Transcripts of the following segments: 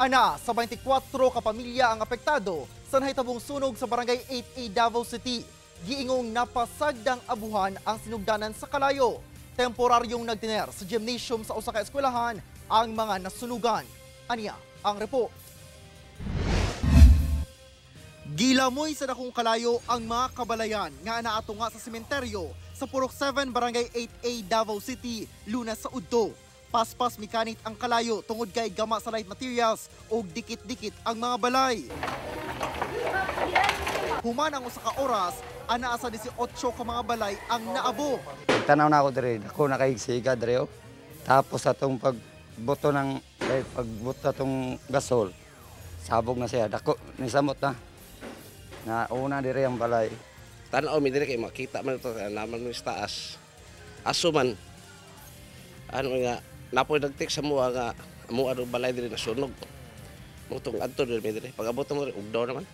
Ana sa 24 ka pamilya ang apektado sa nahitabong sunog sa Barangay 8A, Davao City. Giingong napasagdang abuhan ang sinugdanan sa kalayo. Temporaryong nagtiner sa gymnasium sa usa ka eskwelahan ang mga nasunugan. Aniya ang report. Gilamoy sa dakong kalayo ang mga kabalayan nga naato nga sa sementeryo sa Purok 7, Barangay 8A, Davao City, Lunes sa udto. Paspas mikanit ang kalayo tungod kay gama sa light materials ug dikit-dikit ang mga balay. Human ang usa ka oras, anaa sa 18 ka mga balay ang naabo. Tanaw na ako dire, ako nakahigsiga dire, oh. Tapos atong pagbuto ng eh, pagbuto atong gasol, sabog na siya, dako nisamot na. Na una dire ang balay. Tanaw mi dire kay makita man ito naman mi sa taas. Aso man ano nga napoy nagtik sa mua nga mua do balay dire nasunog. Mutong adto dire mi dire pag abot mo dire ugdaw naman.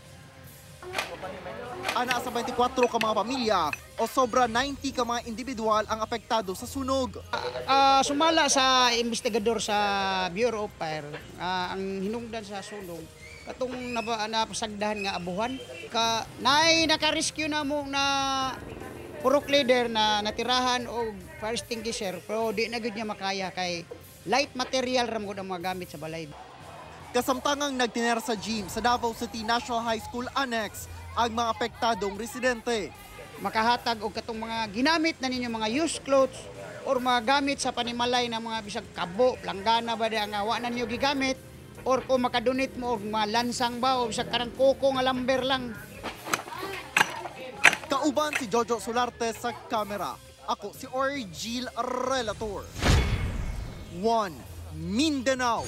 Ana sa 24 ka mga pamilya o sobra 90 ka mga individual ang apektado sa sunog. Sumala sa investigador sa Bureau of Fire, ang hinungdan sa sunog katong napasagdahan nga abuhan ka naay naka-rescue na mo na purok leader na natirahan og fire extinguisher, pero di na gyud niya makaya kay light material ra man gud ang mga gamit sa balay. Kasamtangang nagtiner sa gym sa Davao City National High School Annex ang mga apektadong residente. Makahatag og katong mga ginamit na ninyo mga used clothes or mga gamit sa panimalay na mga bisag kabo, planggana ba di nga wa na ninyo gigamit, or kung makadonate mo og mga lansang ba o bisag karang koko nga lumber lang. Kauban si Jojo Solarte sa kamera. Ako si Orgil Relator. 1 Mindanao.